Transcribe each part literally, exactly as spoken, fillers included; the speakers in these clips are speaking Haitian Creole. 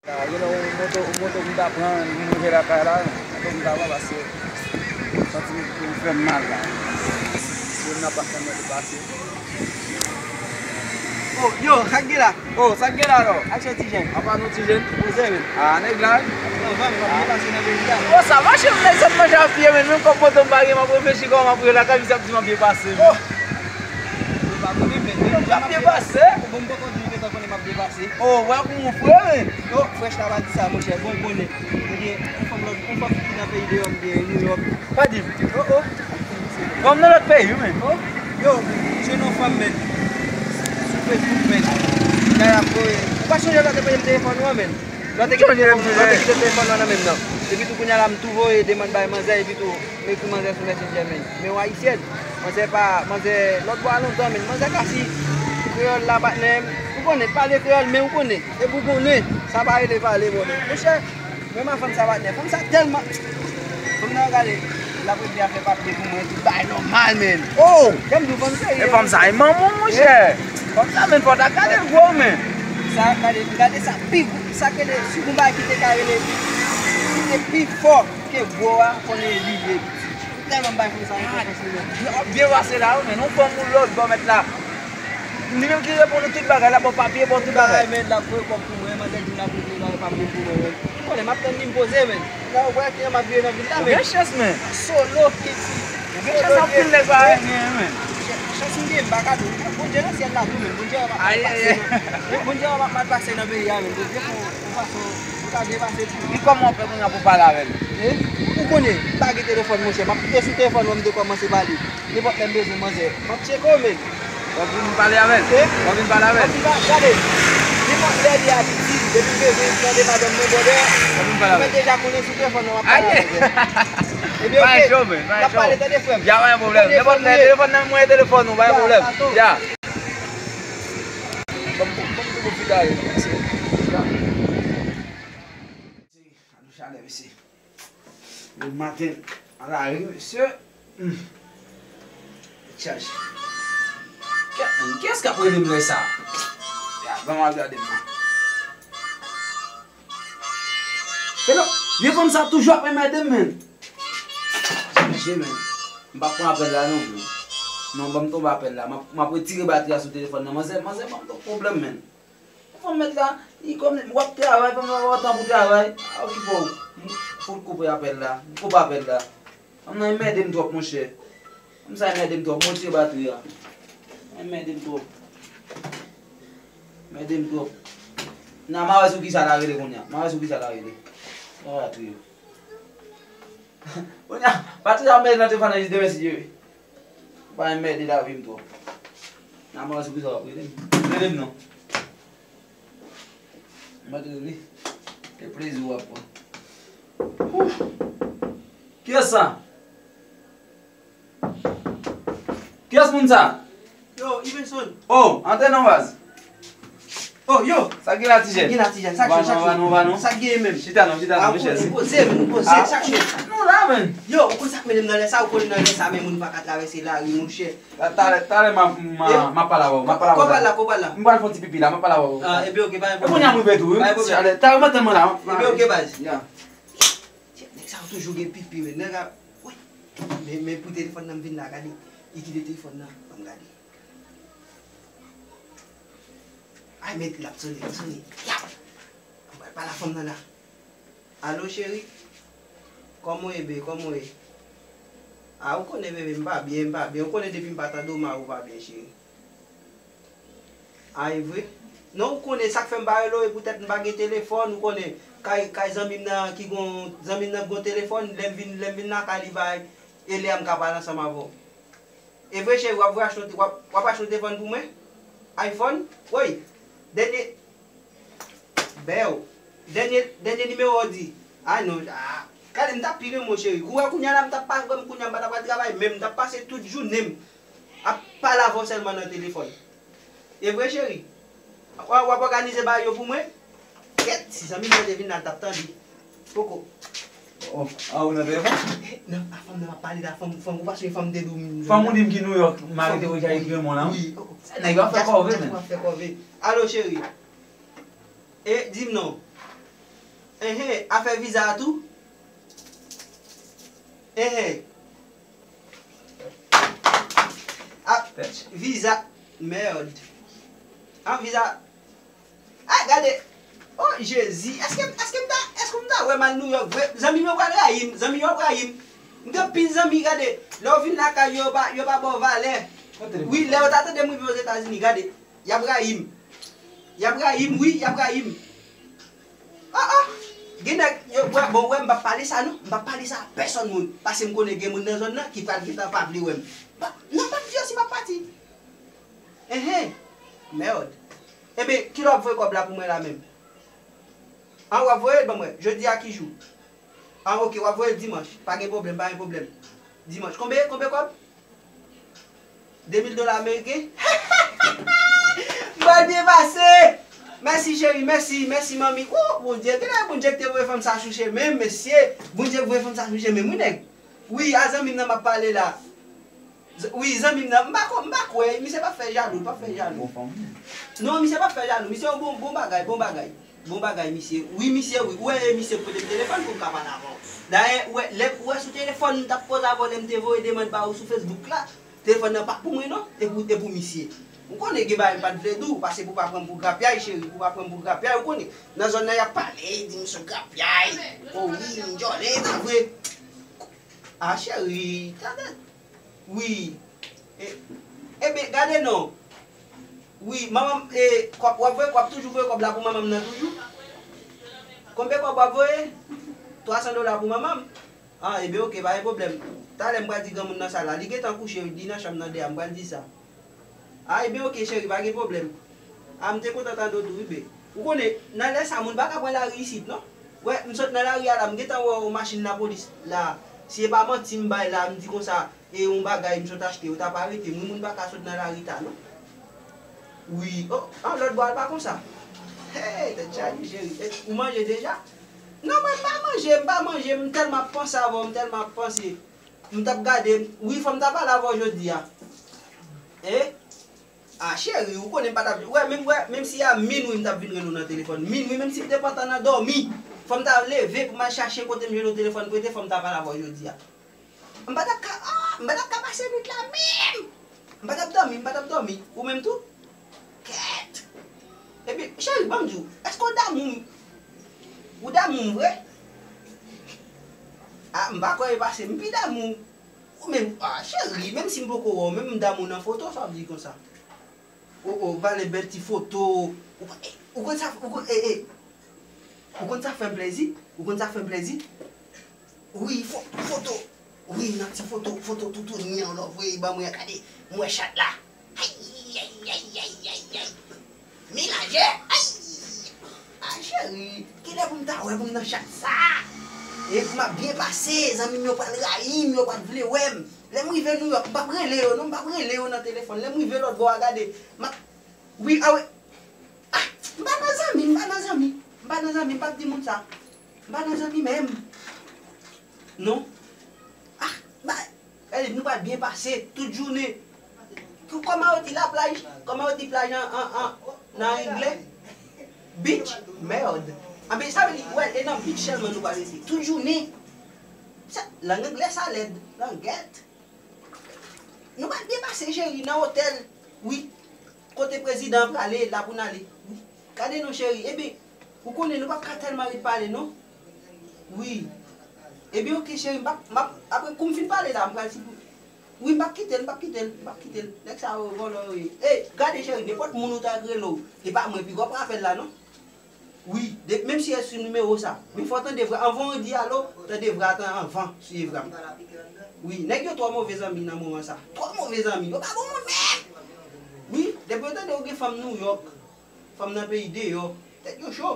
Gen yon moto, yon moto m ta pran, m rive lakay la, moto m ta pran paske santi m fè m mal la. Si m nan pa fè m depase. Oh, yo, sa k gen la? Oh, sa k gen la non? Aksyon ti jèn. Apa nou ti jèn? Poze men. Ah, nèg la. Yo, van, m ap depase nan peyi a. Oh, sa mache, m desann manje a pye men, menm kòb moto m pa gen, m ap reflechi kòman m ap rive lakay, misye ap di m ap depase. Oh! M ap depase. Bon, m poko di m gentan konnen m ap depase. Oh, wè kou m fre men. Yo, frèch la pa di sa, monchè. Bon, konnen. M gen yon fanm lòt, yon fanm ki nan peyi deyò, m gen New York. Pa di m. Oh, oh. Fanm nan lòt peyi, wi, men. Oh, yo, se non fanm, men. Sou Facebook, men. Lè y ap voye. Ou pa sonje lè w te voye m telefòn ou an, men? Lè w te kite telefòn, lè w te kite telefòn ou an nan men m nan. Epi tou, kounye a la, m tou voye demann bay manzè, epi tou, m ekri manzè sou Messenger, men. Men yon ayisyèn. Manzè pa, manzè lòt bò a lontan, men. Manzè ka si kreyòl la, patnè. Ou konnen, pale kreyòl, men ou konnen. Epi ou konnen, sa pa rele pale, bòdè. Monchè, men ma fanm sa patnè. Fanm sa tèlman. Fanm nan gade, l ap regle afè papye pou mwen, tout bagay nòmal, men. Oh! Kè m di w fanm serye. E fanm sa, e manman, monchè. Fanm sa, men, fò w ta gade l gwo, men. Sa, gade, gade sa, pi gwo, sa k rele, si gon bagay ki te ka rele, ki te pi fò ke gwo a, konnen li vle piti. Tèlman m bay fanm sa enpòtans li menm. L ap byen pase la, wi, men yon fanm ou lòt bò mèt la. Li menm ki reponn ou tout bagay, l ap ba w papye, ba w tout bagay. Bagay, men, l ap voye kòb pou mwen, manzè di m l ap regle bagay papye pou mwen, men. Ou konnen, m ap tann li, m poze, men. La, ou wè kijan m ap vive nan vil la, men. Ou gen chans, men. Solo, kiti. Ou gen chans anpil nèg pa renmen, men. Chans m gen, m pa ka di w. Bondye nan syèl la tou, men. Bondye a p ap mal pase nan, Bondye a p ap mal pase nan peyi a, men. Bondye fè yon fason pou ta depase tou. Ki kòman w fè kounye a pou pale avè l? E? Ou konnen, m pa gen telefòn, monchè. M ap kite sou telefòn mwen, m te kòmanse pale. Nenpòt lè m bezwen manzè, m ap tcheke w, men. W ap vin pale avè l? E? W ap vin pale avè l? M ap vin pa-, gade, nenpòt lè li a piti, depi m bezwen tande madanm mwen, bòdè, w ap vin pale avè l? Ou mèt deja konnen sou telefòn nan, m ap pale avè l. Ebyen, oke, n ap pale, tande, frè m. Ya, pa gen pwoblèm. Nenpòt lè, telefòn nan, mwen telefòn ou, pa gen pwoblèm. Ya. Ban m, ban m tou profite ale, mesye. Ya. Mesye, gade chalè, mesye. Demen maten, nan lari, mesye. Hmm. Tèt chaje. Kè-, kiyès k ap rele m lè sa? Ya, ban m al gade m nan. Hello, vye fanm sa toujou ap enmède m, men. Mesye, men. M p ap pran apèl la, non, men. Non, ban m tonbe apèl la. M ap, m ap retire batri a sou telefòn nan. Manzè, manzè, ban m twòp pwoblèm, men. Fanm mèt la, li kòm w ap travay, fanm nan pa tan pou travay. A, okipe w. M fout koupe apèl la. M koupe apèl la. Fanm nan enmède m twòp, monchè. Fanm sa enmède m twòp. Mwen tire batri a. Enmède m twòp. Enmède m twòp. Nan, m a wè sou kisa l a rele kounye a. M a wè sou kisa l a rele. Sa batri yo. Kounye a, batri a mèt nan telefòn nan jis demen si Dye vle. Pa enmède lavi m twòp. Nan, m a wè sou kisa w ap rele m. Rele m non. M pa t rele. E plezi w ap pran. Ouf. Kiyès sa? Kiyès moun sa? Yo, Ivenson. Oh, antre non baz. Oh, yo. Sa k gen la, ti jèn? Sa k gen la, ti jèn? Sa k gen, sa k gen? Sa k gen menm? Chita non, chita non, monchè. Poze, men, poze, sa k gen? Nou la, men. Yo, ou konn sa k mennen m nan lè sa, ou konnen nan lè sa, men moun pa ka travèse lari, monchè. Talè, talè, m a, m a, m a pale avè w, m a pale avè w. Kote w pral la, kote w pral la? M pral fè yon ti pipi la, m a pale avè w. Ah, ebyen, oke, pa gen pwoblèm. Ebyen, oke, baz. Talè, talè, mwen tann mwen la. Ebyen, oke, baz. Ya. Nèg sa yo toujou gen pipi, men nèg a, wi. Men, men pou telefòn nan m vin la, gade. Li kite telefòn nan, ban m gade. Ay, men l ap sone, l ap sone. Ya! Mwen pral pale a fanm nan la. Alo, cheri? Kòman w ye, be? Kòman w ye? A, ou konnen, bebe, m pa byen, m pa byen. Ou konnen depi m pa tande w, m a ou pa byen, cheri. A, e vre? Non, ou konnen sa k fè m pa rele w, e poutèt m pa gen telefòn, ou konnen. Kay, kay zanmi m nan ki gon, zanmi m nan gon telefòn, lè m vin, lè m vin lakay li bay, e lè a m ka pale ansanm avè w. E vre, cheri, w ap vre achte yon te-, w ap, w ap achte yon telefòn pou mwen? iPhone? Woy! Dènye, bèw. Dènye, dènye nimewo w di. Ay non, ah. Gade, m t ap pi renmen w, cheri. Ou wè kounye a la, m t ap pa, kounye a m pa t ap al travay, men m t ap pase tout jounen m ap pale avè w sèlman nan telefòn. E vre, cheri? W a, w ap òganize bagay yo pou mwen? Kèt, si zanmi mwen te vin la, l t ap tande. Poko. Oh, a ou nan telefòn? Non, a fanm nan m ap pale la, fanm, fanm, ou pa sonje fanm te di w m. Fanm ou di m ki New York, mari te voye ekri mwen la. Wi, oh, oh. Sa nèg yo ap fè kòve, men. Ap fè kòve. Alo, cheri. E, di m non. Enhen, afè viza a tou? Enhen. A, viza, mèd. A, viza. A, gade. Oh, Jezi. Èske, èske m ta, èske m ta wè m al Nouyòk vre? Zanmi m yo pral rayi m. Zanmi m yo ap rayi m. M gen anpil zanmi, gade. Lè w vin lakay yo, yo pa, yo pa ba w valè. Wi, lè yo ta tande m rive Ozetazini, gade. Y ap rayi m. Y ap rayi m, wi, y ap rayi m. Ah, ah. Gen nèg, yo, wè, bon, wè, m p ap pale sa, non. M p ap pale sa a pèsonn moun. Paske m konnen gen moun nan zòn nan ki pral gentan pa vle wè m. Pa, non, m p ap di yo si m ap pati. Enhen. Mèd. Ebyen, kilè w ap voye kòb la pou mwen la menm? An, w ap voye l ban mwen. Jodi a ki jou? Ah, ok, w ap voye l dimanch. Pa gen pwoblèm, pa gen pwoblèm. Dimanch. Konbyen, konbyen kòb? De mil dola ameriken? M pral byen pase! Mèsi, cheri, mèsi, mèsi, manmi. Woo, Bondye, genlè Bondye ki te voye fanm sa sou chemen m, mesye. Bondye ki voye fanm sa sou chemen m, wi, nèg. Wi, a zanmi m nan m ap pale la. Z-, wi, zanmi m nan, m pa ko-, m pa kwè, misye p ap fè jalou, l p ap fè jalou. Bon fanm. Non, misye p ap fè jalou, misye yon bon, bon bagay, bon bagay. Bon bagay, misye. Wi, misye, wi. Ou wè, e misye k pote m telefòn pou m ka pale avè w. Dayè, ou wè, lè, ou wè sou telefòn m t ap koze avè w lè m te voye demann ba ou sou Facebook la, telefòn nan pa pou mwen, non. E pou, e pou misye. Ou konnen gen bagay m pa t vle di w, paske pou pa pran m pou grapyay, cheri, pou pa pran m pou grapyay, ou konnen. Nan zòn nan, y ap pale, di m se grapyay. O wi, m djòle, pa vre. A, cheri, tande. Wi. E, ebyen, gade non. Wi, manman m, e, kòb, w ap voye, w ap toujou voye kòb la pou manman m nan toujou? Konbyen kòb w ap voye? Twa san dola pou manman m? Ah, ebyen, ok, pa gen pwoblèm. Talè m pral di granmoun nan sa la. Li gentan kouche, li nan chanm nan deyò, m pral di sa. Ah, ebyen, ok, cheri, pa gen pwoblèm. Ah, m te kontan tande w tou, wi, be. Ou konnen, nan lè sa, moun pa ka pran lari isit, non. Wè, m sot nan lari a la, m gentan wè yon machin lapolis la. Si e pa manti m bay la, m di konsa, e yon bagay m sot achte, yo t ap arete m. Wi, moun pa ka sot nan lari ta, non. Wi, oh, an lòt bò a l pa konsa. Hey, tèt chaje, cheri. E, ou manje deja? Non, mwen, m pa manje, m pa manje, m tèlman ap panse avè w, m tèlman ap panse. M t ap gade, wi, fò m ta pale avè w jodi a. E? A, cheri, ou konnen m pa t ap, wè, menm, wè, menm si a minwi m t ap vin rele w nan telefòn. Minwi, menm si m te pantan nan dòmi. Fò m ta leve pou m al chache kote m jwenn yon telefòn prete, fò m ta pale avè w jodi a. M pa t ap ka, ah, m pa t ap ka pase nwit la menm. M pa t ap dòmi, m pa t ap dòmi. Ou menm tou? Kèt! Epi, cheri, ban m di w, èske w damou m? Ou damou m vre? Ah, m pa kwè e pase m pi damou. Ou menm, ah, cheri, menm si m poko wè w, menm m damou nan foto, sa w ap di konsa? O, o, vale bèl ti foto. Ou, eh, ou konn sa, ou konn, eh, eh. Ou konn sa fè m plezi? Ou konn sa fè m plezi? Wi, fo-, foto. Wi, nan ti foto, foto toutouni an, lè w voye ban mwen an, gade. M wè chat la. Ay, ay, ay, ay, ay, ay. Melanje, ay! A, cheri, kilè pou m ta wè pou m nan chat sa? E m ap byen pase, zanmi m yo pral rayi m, yo pral vle wè m. Lè m rive Nouyòk, m p ap rele yo, non, m p ap rele yo nan telefòn. Lè m rive lòt bò a, gade, m ap, wi, a wi. Ah, m pa nan zanmi, m pa nan zanmi. M pa nan zanmi, m p ap di moun sa. M pa nan zanmi menm. Non. Ah, ba, gade, nou pral byen pase tout jounen. Kòman yo di laplaj? Kòman yo di plaj an, an, an, nan anglè? Beach? Mèd. Anben, sa vle di, wè, e nan beach sèlman nou pral rete. Tout jounen. Sa, lang anglè sa lèd. Langèt. Nou pral byen pase, cheri, nan otèl. Wi. Kote prezidan an prale, la pou n ale. Wi. Gade non, cheri. Ebyen, ou konnen nou p ap ka tèlman ret pale, non. Wi. Ebyen, oke, cheri, m p ap, m ap, apre kou m fin pale la, m pral di pou, wi, m p ap kite l, m p ap kite l, m p ap kite l. Nèg sa yo, vòlò yo ye. Ey, gade, cheri, nenpòt moun ou ta rele w, e pa mwen, piga w pran apèl la, non. Wi, de, menm si e sou nimewo sa. Men fò w tande vra. Anvan w di alo, tande vra tan anvan, si e vra m. Wi, nèg yo twò move zanmi nan moman sa. Twò move zanmi. Yo pa bon moun menm. Wi, depi yo tande yo gen fanm Nouyòk, fanm nan peyi deyò, tèt yo cho.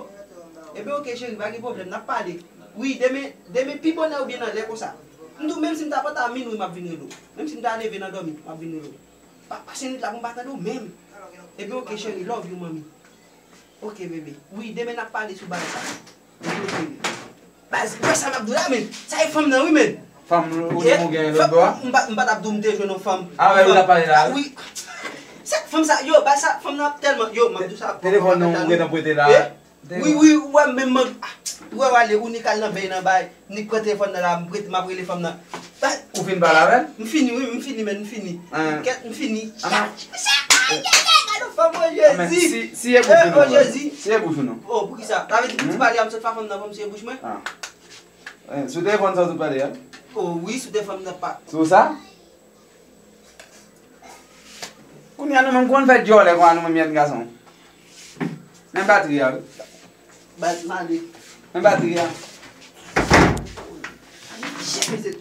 Ebyen, oke, cheri, pa gen pwoblèm, n ap pale. Wi, demen, demen pi bonè oubyen nan lè konsa. M di w, menm si m ta pantan a minwi, m ap vin rele w. Menm si m ta leve nan dòmi, m ap vin rele w. Pa pase nwit la pou m pa tande w menm. Ebyen, oke, cheri, love you, manmi. Oke, bebe. Wi, demen n ap pale sou bagay sa. Oke, bebe. Baz, wè sa m ap di w la, men. Sa e fanm nan, wi, men. Fanm ou gen lòt bò a? M pa, m pa t ap di w m te jwenn yon fanm. Avè l ou t ap pale la? Wi. Se fanm sa, yo, baz sa, fanm nan ap tèlman, yo, m ap di w sa. Telefòn nan ou gentan prete la? Wi, wi, ou wè m menm, man. Ou wè w ale, ou nik al nan bèy nan bay, nik pran telefòn nan la, m prete, m ap rele fanm nan. Bay, Ou fin pale avè l? M fini, wi, m fini, men, m fini. Kèt, m fini. Chat, mesye, ay, ay, ay, gade yon fanm, o Jezi. Si e bouch ou non. O Jezi. Si e bouch ou non. O, poukisa? Sa vle di pou ti pale a, m sot pa fanm nan, pou m siye bouch mwen? Sou telefòn sa ou sot pale a? O, wi, sou telefòn nan pa. Sou sa? Kounye a nou menm konn fè dyòlè konsa nou menm jèn gason. Men batri a wi. Bat male. Men batri a. Shit, mesye.